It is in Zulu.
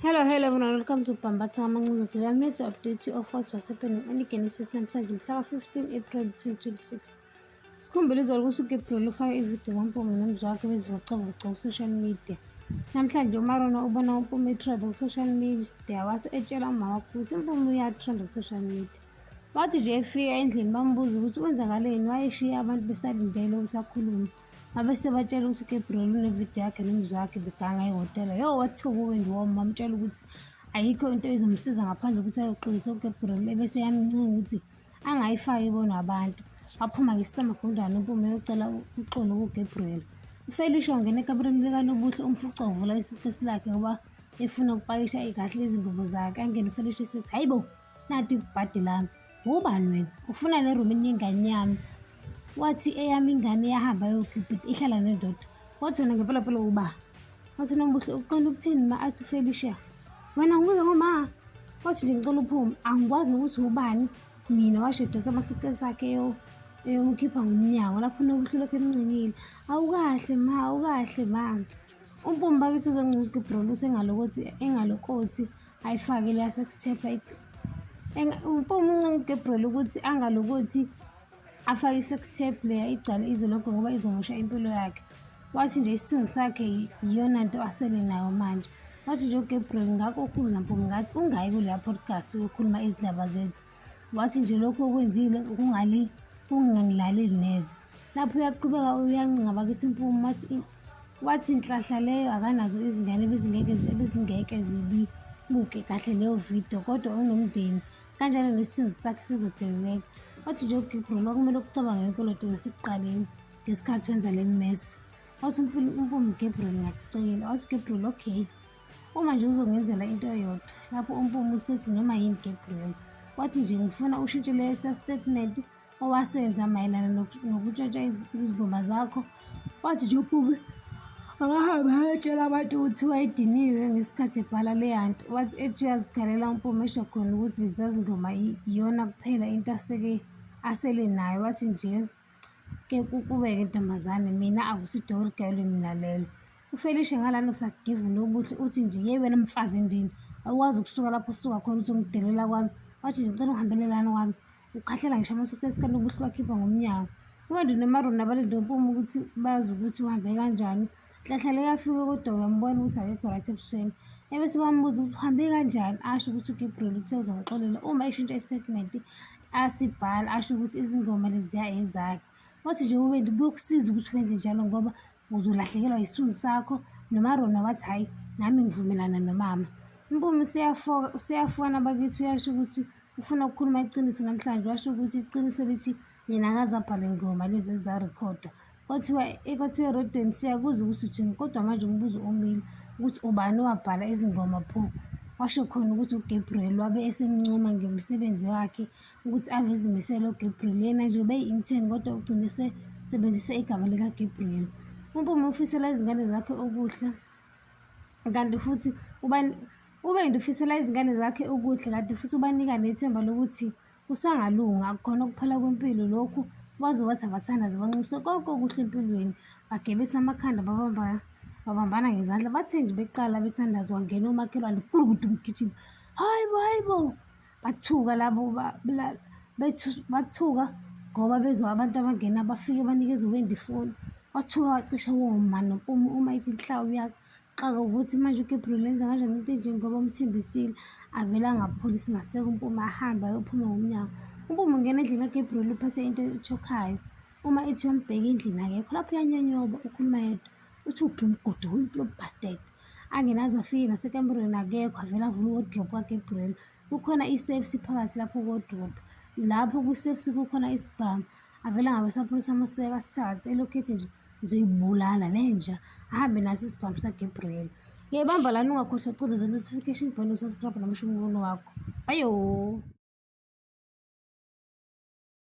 Hello, hello everyone, welcome to Bambatha Amancinza. So we are here to update you of what was happening on Genesis namhlanje mhla ka-15 April 2026. Sikhumbule izolo ukuthi uGabriel ufake ividiyo kaMpumi nomzi wakhe bezivocavoca ku-social media. Namhlanje uMarona ubona uMpumi etrenda ku-social media wase etshela umama wakhe ukuthi uMpumi uyatrenda ku-social media. Wathi nje efika endlini bambuza ukuthi kwenzakaleni, wayeshiye abantu besalindele ukuthi akhulume. Babe sebatshela ukuthi uGabriel unevidiyo yakhe nomzi wakhe beganga ehhotela. Yo, wathuka uWendy woma, wamtshela ukuthi ayikho into ezomsiza ngaphandle kokuthi ayoxolisa uGabriel, ebese yamncenga ukuthi angayifaki ibonwe abantu. Waphuma ngesisamagundane uMpume eyocela uxolo kuGabriel. UFelicia ungena ekamereni likaNobuhle, umfuca uvula isuitcase lakhe ngoba efuna ukupakisha kahle izingubo zakhe. Angene uFelicia esethi, hayi bo, nanti ibhadi lami. Ubani wena? Ufuna le room yengane yami. Wathi eyami ingane yahamba yogibhita ihlala nendoda. Wathi wena ngempela phela uba. Wathi Nobuhle uqonda ukuthini ma athi uFelicia. Wena ngibuza ngoma. Wathi nje ngicela uphume. Angikwazi nokuthi ubani mina washo edonsa amasuitcase akhe eyomkhipha ngomnyango lapho uNobuhle lokhu emncengile. Awukahle ma, awukahle ma. UMpumi bakithi uzoncuka ibhrolo usengalokothi engalokothi ayifake leya sex tape. UMpumi uncenga uGabriel ukuthi angalokothi afake i-sex tape leya igcwale izwe lonke ngoba izomosha impilo yakhe. Wathi nje isithunzi sakhe iyona nto asele nayo manje. Wathi nje uGabriel ngakho ukhuza Mpumi ngathi ungayi kuleya podcast uyokhuluma izindaba zethu. Wathi nje lokhu okwenzile ukungali ukungangilaleli neze. Lapho uyaqhubeka uyancenga bakithi uMpumi wathi inhlahla leyo akanazo izingane ebezingeke zibibuke kahle leyo video kodwa unomndeni kanjalo nesithunzi sakhe sizodeleleka. Wathi nje uGabriel kwakumele ukucabange yonke lento ngasekuqaleni ngesikhathi wenza le mess. Wathi uMpumi Gabriel ngiyakucela. Wathi Gabriel okay. Uma nje uzongenzela into eyodwa. Lapho uMpumi usethi noma yini Gabriel. Wathi nje ngifuna ushintshe lesa statement owasenza mayelana nokutshontsha izingoma zakho. Wathi nje uMpumi akahambe ayotshela abantu ukuthi wayediniwe ngesikhathi ebhala leya nto. Wathi ethi uyazikhalela uMpumi esho khona ukuthi leza zingoma iyona kuphela into aseke asele nayo. Wathi nje ke kukubeke ntombazane mina akusidori girl mina lelo. UFelicia ngalana usagiva uNobuhle uthi nje yeyi wena mfazi ndini awukwazi ukusuka lapho usuka khona uthi ungidelela kwami. Wathi nje ngicela uhambelelana kwami. Ukhahlela ngisho amasuitcase kaNobuhle wakhipha ngomnyango. UWendy noMarona balinde uMpumi ukuthi bazi ukuthi uhambe kanjani. Nhlahla le yafika kodwa uyambona ukuthi akekho right ebusweni. Ebese bambuza ukuthi uhambe kanjani, asho ukuthi uGabriel uthe uzomxolela uma eshintsha istatement asibhala asho ukuthi izingoma leziya ezakhe. Wathi nje uWendy kuyokusiza ukuthi wenze njalo ngoba uzolahlekelwa isithunzi sakho. NoMarona wathi hhayi nami ngivumelana nomama. UMpumi useyafona bakithi uyasho ukuthi ufuna ukukhuluma iqiniso namhlanje. Washo ukuthi iqiniso lithi yena akaze abhale ngoma lezi ezarekhodwa. Kwathiwa kwathiwa erodweni siyakuzwa ukuthi uthini kodwa manje umbuzo omile ukuthi ubani owabhala izingoma pho. Washo khona ukuthi uGabriel wabe esemncoma ngomsebenzi wakhe ukuthi ave ezimisele uGabriel. Yena nje ubeyi-intern kodwa ugcine esebenzisa igama likaGabriel. UMpumi ufisela izingane zakhe okuhle kanti futhi uBendy ufisela izingane zakhe okuhle kanti futhi ubanika nethemba lokuthi kusangalunga, akukhona ukuphela kwempilo lokhu. Waze wathi abathandaze banxuse konke okuhle empilweni. Bagebisa amakhanda babamba babambana ngezandla. Bathe nje beqala bethandaza wangena umakhelwane gulukudu begijima. Hayi bo, hayi bo. Bathuka labo bathuka ngoba bezwa abantu abangena bafike banikeza uWendy ifoni. Wathuka wacishe woma noMpumi uma ethi inhlawu uyaxaka ukuthi manje uGabriel enza kanjani into enje ngoba umthembisile. Avele angapholisi maseko uMpumi ahambe ayophuma ngomnyango. UMpumi ungena endlini kaGabriel uphethe into echokhayo. Uma ethi uyambheka endlini akekho lapho uyanyonyoba ukhuluma yedwa. Uthi uphi umgodi lo bastard. Angene aze afike nasekamerweni akekho avele avule uwodrobhu kaGabriel. Kukhona i-safe phakathi lapho kuwodrobhu. Lapho kwi-safe kukhona isibhamu. Avele angabe esapholisa amaseko asithathe elokhu ethi nje ngizoyibulala le nja. Ahambe naso isibhamu sikaGabriel. Ngiyayibamba lana ungakhohlwa ucindezela notification bell usubscribe nomusho umbono wakho. Ayo.